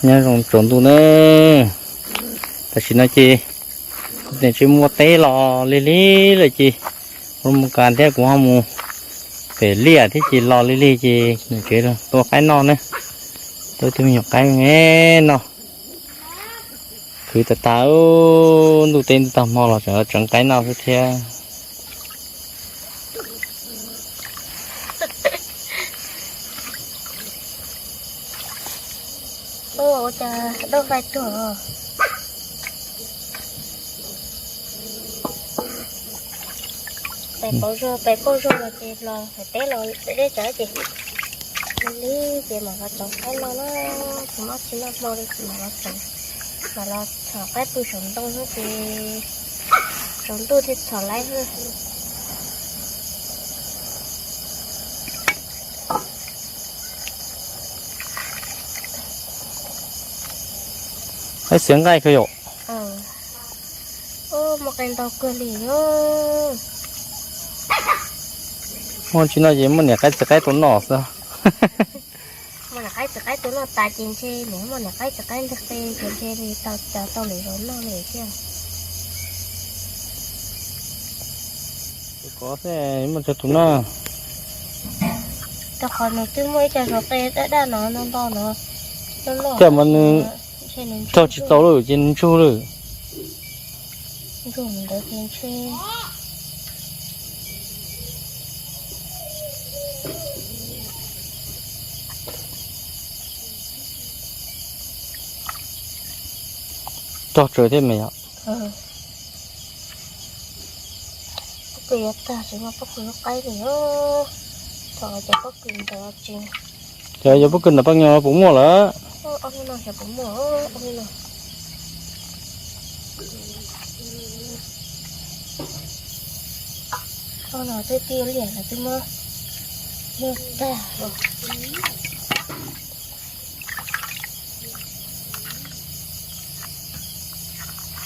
Nyob zoo tsaus ntuj na, tam sim no ces kuv tseem tsis muaj teb los lig lig lawm ces kuv mus kas thiab kuv ho mus pem liaj thiab ces los lig lig ces nws tsev tua qaib noj na. Tua ib tug me nyuam qaib noj. Khwv tas tas, ntuj teb ntuj tag hmo los tseem tseev qaib noj xwb thiab. Ua cas daj fai tuag. Pem pauv zog, pem pauv zog los ces los hauv teb los deb deb tsawv ces li ces mam los txhoov qaib noj na, tsis muaj tsis noj hmo li ces mam los txhoov, mam los txhom qaib pw saum ntoo xwb ces tsaus ntuj thiaj txhom laib xwb. Qaib txiav nqaij kawg yom. Muaj qe ntau kawg li. Muaj tsis noj ces muaj niam qaib txiv qaib tua noj xwb. Muaj niam qaib txiv qaib tua noj tas ces ntshe niam muaj niam qaib txiv qaib ntawg qe ces ntshe li tau cov tau lwm zaus noj li thiab. Kov xwb muaj cov tus noj. Rau qhov nws twb muaj ib co zov qe daj daj no ntau ntau no. Thiab mas nws raug tsis txaus lawm ces nws ntsug lawm. Ntsug ntawd ces ntshe rog tsawv thiab me yom. Pob kws yuav tag tsis muaj pob kws lub qaib li os. Thaum cov pob kws ntawd tsis, cov yuav pob kws ntawd paj nyo puas muaj lawm? Ob hnub no xyov puas muaj, ob hnub no. Ob no twb tiaj liaj lawm twb muab muab tag.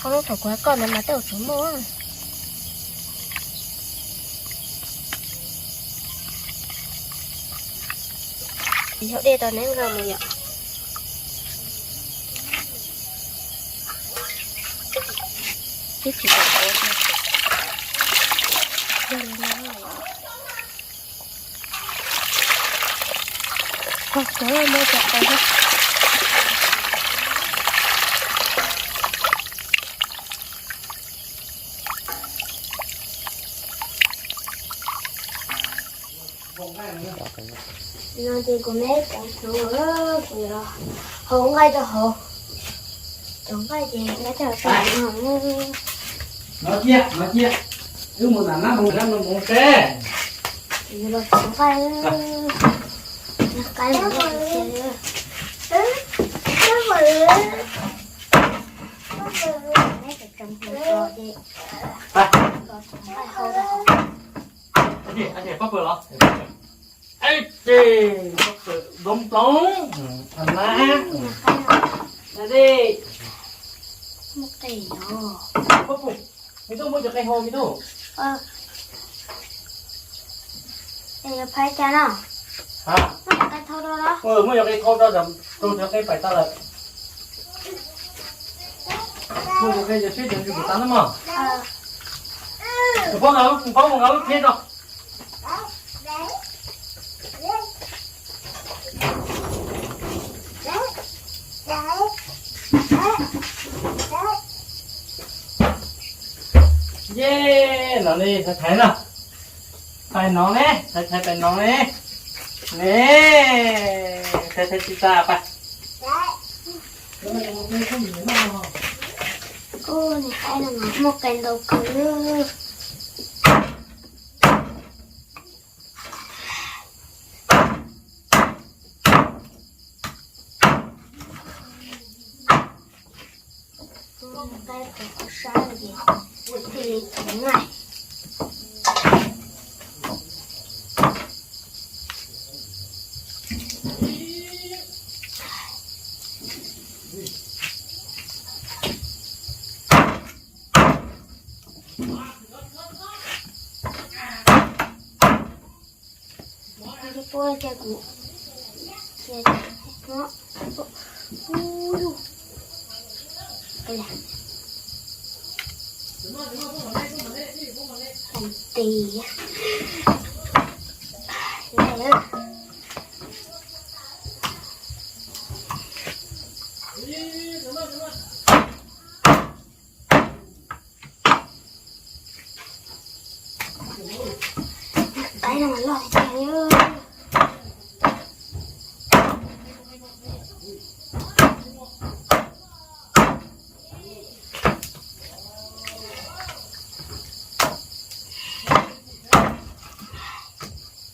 Ob hnub thaum kuv hais koj ntawd mas tej zaum tsuas muaj. Yog dej tau neb nqa mus yom. Twb tsis tau ua. Koj kov muab cov qe. No ces kuv me cov hnyuv, kuv yuav hau nqaij rau hauv. Cov nqaij ces nqaij coj los rau hauv no. No ciaj, no ciaj. Wb mus nram nab mus nram no mus seb. Kuv yuav los txhoov nqaij, nqaij mus noj kiag li. Neb cov tsoom hnyuv tso ces los txhoov nqaij hau rau hauv. Pob pw los? Ej, ces pob pw dob ploov. Mas na de. Muaj qe os. Pob pw, me tub muab cov qe hau me tub. Es yuav phais cas no? Muab cov qe thau rau los? Muab cov qe thau rau, rau cov qe pais tas lawm. Muab cov qe cov siab cov ntsws tas na mog. Tus pab, tus pab mus nqa lub phiab rau. Ye, no li thaiv thaiv no. Pais no ne, thaiv thaiv pais no ne. Ne, thaiv thaiv tsis tas pais. Ub, niag qaib no mas muaj qe ntau kawg. Qaib qhov sab ces thiaj li txhoov nqaij. Puab cia kuv, cia kuv. Tis. Qaib no mas loj tiag tiag li.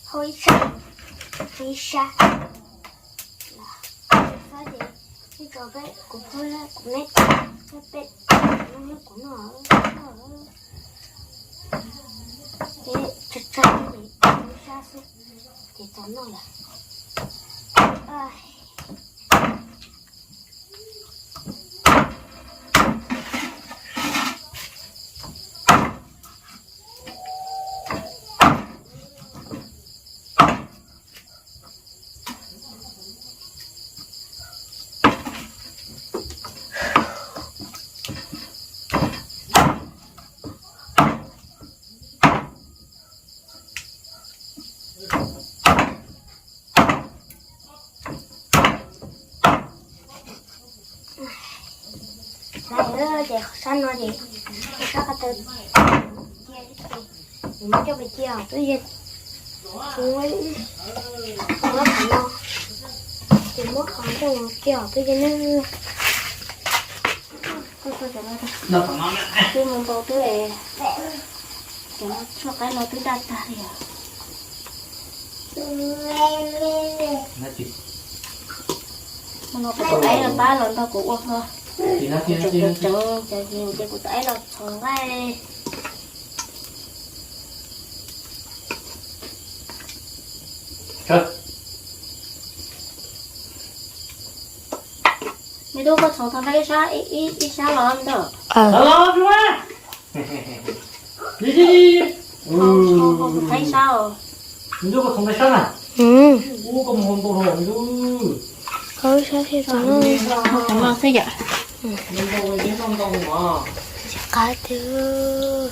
Hau ib sab, ib sab. Fab ces ib tso peb kuv phob kuv meb peb peb kuv noj. Ces tsag tsag ces ib sab xwb ces tau noj lawm. Lawm ces sab no ces sab qhov twg cia, nws muab coj pem cia twb yeej, muab qhov no, ces muab qhov ncauj no cia twb yeej ne. Twb mus npau twb es cov tshuaj qaib no twb daj tag li os. Mus no kuv tus aib no pab los nrog kuv ua hmo. Tseem tseem ces kuv tus aib los txhos nqaij. Me tub, koj txhos tau ib sab, ib sab los ntag. Ib sab os. Ub, koj mus hau ntau los me tub. Hau ib sab thiaj tau no. Hau no xwb yom. Tsis qab tiag.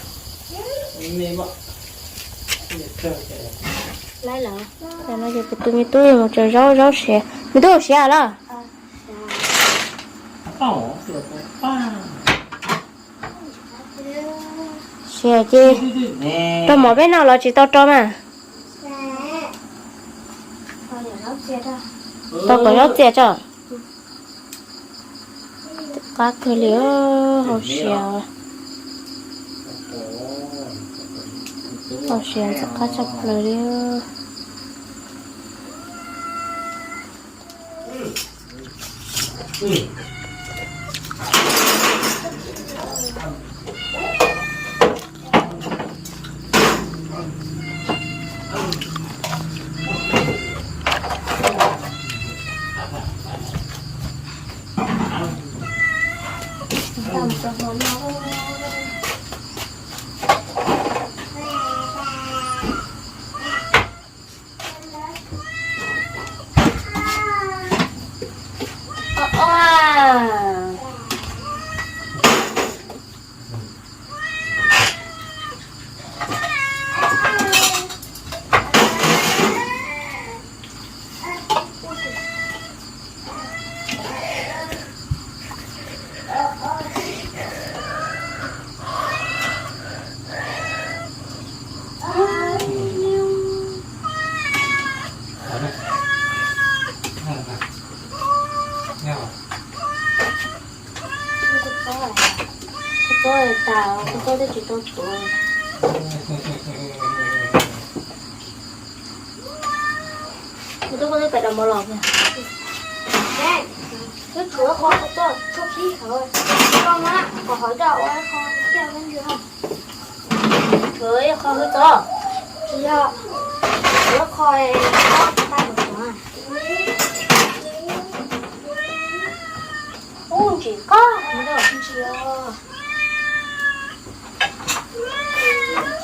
Lawm, tam no ces kuv tus me tub yuav mus tsaws zaub, zaub siav. Me tub, siav lawm. Siav ces rau mov peb noj los tsis tau rau mas. Tau kom zaub txias tso. Qab kawg li, hau siav, hau siav ntxim qab tshaj plaws li. Kua txob tas, kua txob twb tsis tau tuav. Koj twb pais dam mov los. Twb tshuav qhov kua txob tshoob sib hauv, koj muab kom hauv coj ua qho coj peb ntsis. Tshuav ib qho kua txob, tsis yog, tshuav qho txhob tag mus tshuav. Ub, ntsim qab ntsim os.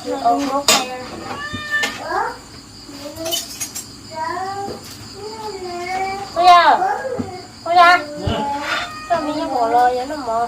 Ua yog, ua yog, coj me nyuam los yog noj mov.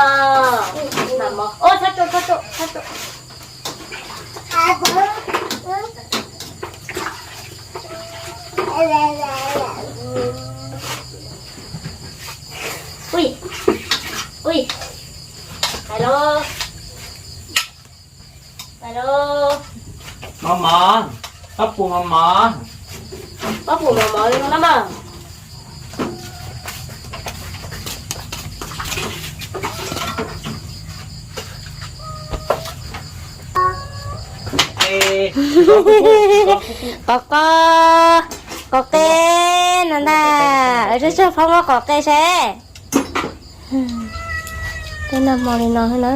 Mam mov. Ua txhob tsu, txhob tsu, txhob tsu. Ui, ui, pais lauj, pais lauj. Mov mov, pob pus mov mov. Pob pus mov mov li no na mas. Qos qos, qos qe no ntag, tsag tsag phob muab qos qe saib. Peb noj hmo li no na.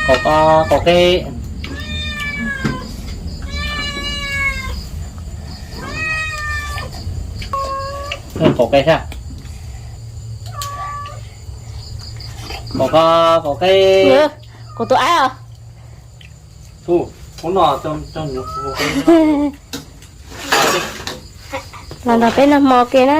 Qos qos, qos qe. Qos qe sab. Qos qos, qos qe. Kuv tus aib os. Los nrog peb noj hmo ke na.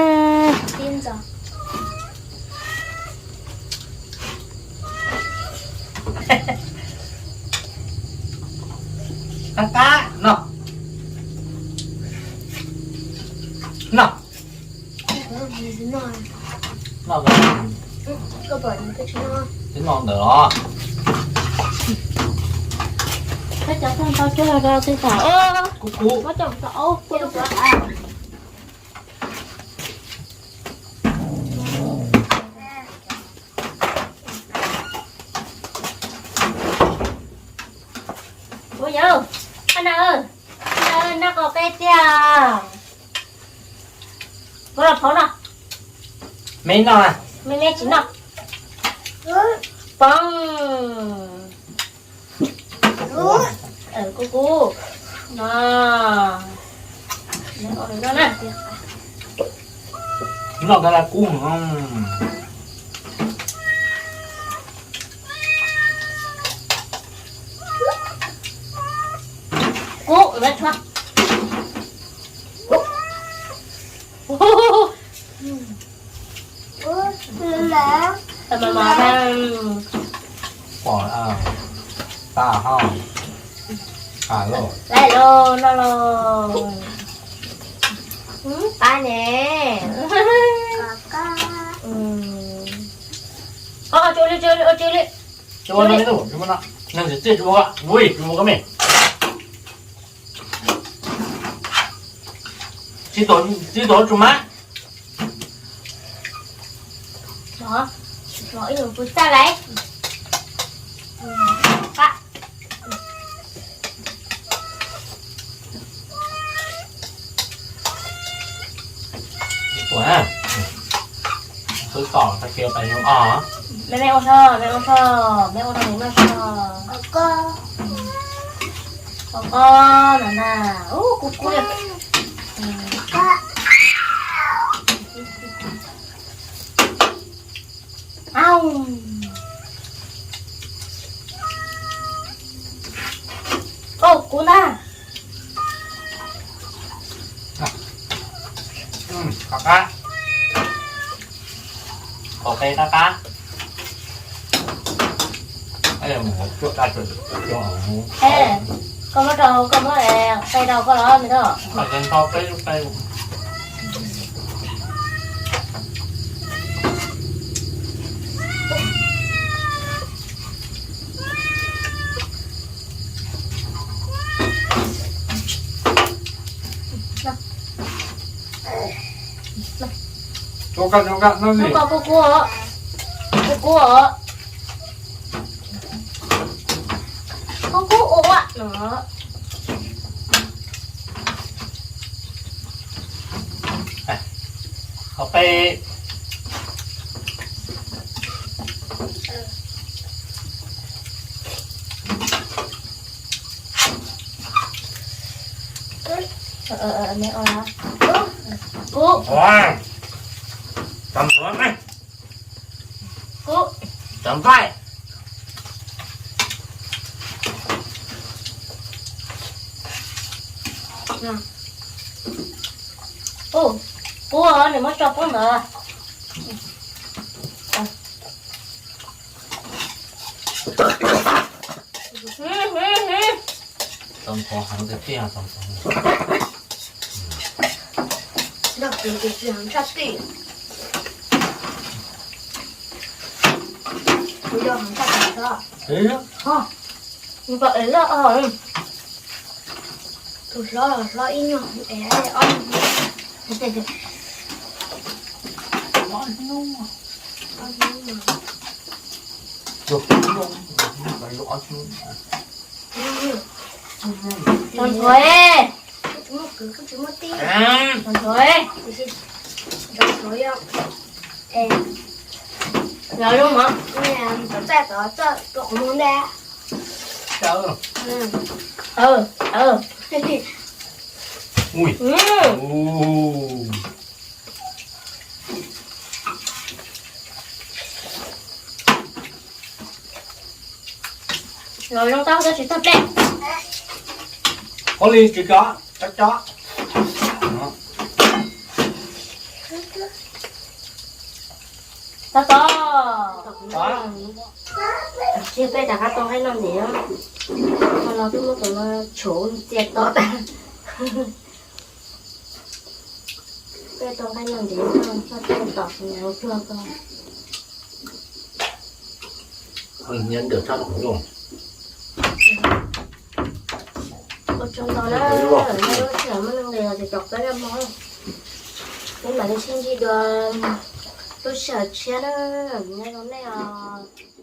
Qab qab no. No. No. Twb no ntawd os. Koj cov tag ntau cuag rau tej tham. Kub kub. Koj cov tau ua kua. Ua yawg, qab na, qab na, noj qos qe tiag. Muab los phob no. Me noj, me me tsis noj. Poob. Kub kub no. Noj tas la kub. Kub, pom tas ho. Lais los noj los. Pab ne. Ua tsis ua li, tsis ua li, ua tsis ua li. Neeg tsis txij tsis ua, ua tsis ua koj me. Tsis tuav tsus mab. Ib yam pus txaj lais. Ua, xwb tom tag kis pais xyoo os. Me me ua tso, me ua tso, me ua tso, me noj tso. Qos qos no na. Ub, kub kub li. Au. Kub kub ntag. Qab qab, qhov qe qab qab. Mus cuaj dab tsi, koj muab rau, koj muab qe rau koj los me tub. Nto peb lub qe. Kub kub, kub kub, kub kub ua no. Qhov qe. Kub, kub, kub, nws muab tso pub ntawd. Tau ntxhov heev tiag tiag, tau ntxhov. Nrog kwv ces tsis heev tshaj tij. Kuv yog heev tshaj tij xwb. Ho, nws kom es loj os. Tus hlob los hlob ib nyuag es ob nyuag. Tau ntxhov, tau ntxhov, los zoo mov. Txaij tod txawj tua qhov muag ntej. Los zoo tau tsis tag plej. Qhov li tsis kov, tsob tsob. Tau tau. Tsis peb rov qab tau nqaij noj ntev, no los twb muab tus no tshuv txias to tas. Peb tau nqaij noj ntev, tau tom tus no pluag ko. Ua tsaug ntau na, lub sij hawm muaj nuj nqis los ces caum peb noj mov. Peb mam li sib ntsib dua lub sij hawm tshiab na, nyob zoo nej os.